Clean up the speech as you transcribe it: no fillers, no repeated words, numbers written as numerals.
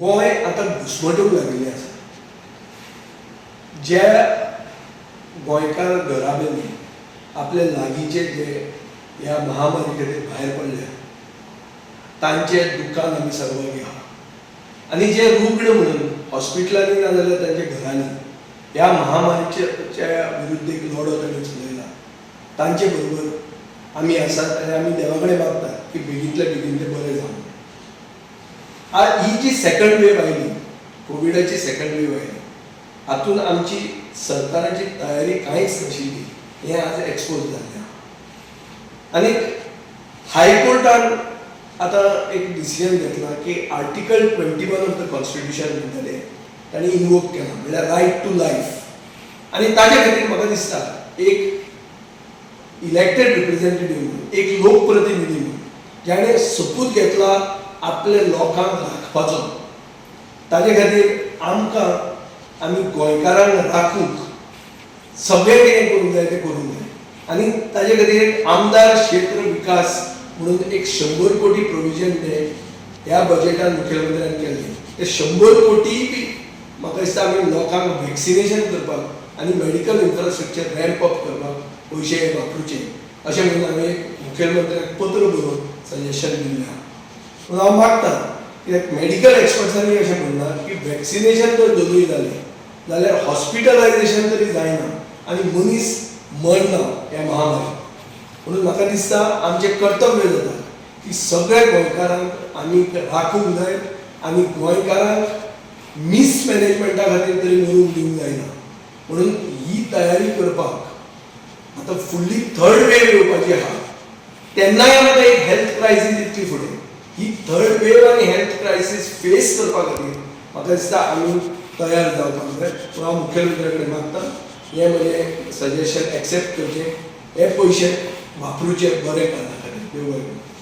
गोंय आतां घुस्मटूंक लागिल्लें आसा. ज्या गोंयकार घराब्यांनी आपले लागींचे जे ह्या महामारी खातीर भायर पडल्या, तांचे दुकान आमी सहभागी आहा आनी जे रुग्ण म्हणून हॉस्पिटलांनी ना जाल्यार तांच्या घरांनी ह्या महामारीच्या विरुद्ध एक लढो तांणी चलयला, तांचे बरोबर आमी आसात आनी आमी देवा कडेन मागतात की बेगींतल्या बेगीन ते बरे जावं. आज ही जी सेकंड वेव आयली, कोविडाची सेकंड वेव आयली, हातूंत आमची सरकाराची तयारी कांयच नाशिल्ली हें आज एक्सपोज जाल्लें आहा. आनी हायकोर्टान आतां एक डिसिजन घेतला की Article 21 of the Constitution म्हणटा तें तांणी इनवोक केलां, म्हणल्यार रायट टू लायफ. आनी ताजे खातीर म्हाका दिसता, एक इलेक्टेड रिप्रेझेंटेटीव म्हणून, एक लोकप्रतिनिधी म्हणून, जाणें सोपूत घेतला आपल्या लोकांक राखपाचो, ताजे खातीर आमकां आमी गोंयकारांक राखूंक सगळें कितें करूंक जाय तें करूंक जाय. आनी ताजे खातीर एक आमदार क्षेत्र विकास म्हणून एक 100 कोटी प्रोविजन ते ह्या बजेटान मुखेलमंत्र्यान केल्लें. ते 100 कोटी बी म्हाका दिसता आमी लोकांक वॅक्सिनेशन करपाक आनी मेडिकल इन्फ्रास्ट्रक्चर रॅम्प अप करपाक पयशे वापरुचे अशें म्हणून हांवें एक मुखेलमंत्र्याक पत्र बरोवन सजेशन दिल्लें आहा. पूण हांव मागता, कित्याक मेडिकल एक्सपर्ट्सांनी अशें म्हणलां की वॅक्सिनेशन जर दोनूय जालें जाल्यार हॉस्पिटलायझेशन तरी जायना आनी मनीस मरना ह्या महामारीत. म्हणून म्हाका दिसता, आमचें कर्तव्य जाता की सगळ्या गोंयकारांक आमी राखूंक जाय आनी गोंयकारांक मिसमॅनेजमेंटा खातीर तरी मरूंक दिवंक जायना. म्हणून ही तयारी करपाक आतां फुडली थर्ड वेव येवपाची आहा, तेन्नाय आमकां एक हेल्थ क्रायसीस इतली फुडें. ही थर्ड वेव आनी हेल्थ क्रायसीस फेस करपा खातीर म्हाका दिसता आमी तयार जावपाक जाय. पूण हांव मुखेलमंत्र्या कडेन मागता, हें म्हजें सजेशन एक्सेप्ट करचें, हे पयशे वापरुचे बरे कारणा खातीर. देव बरें करूं.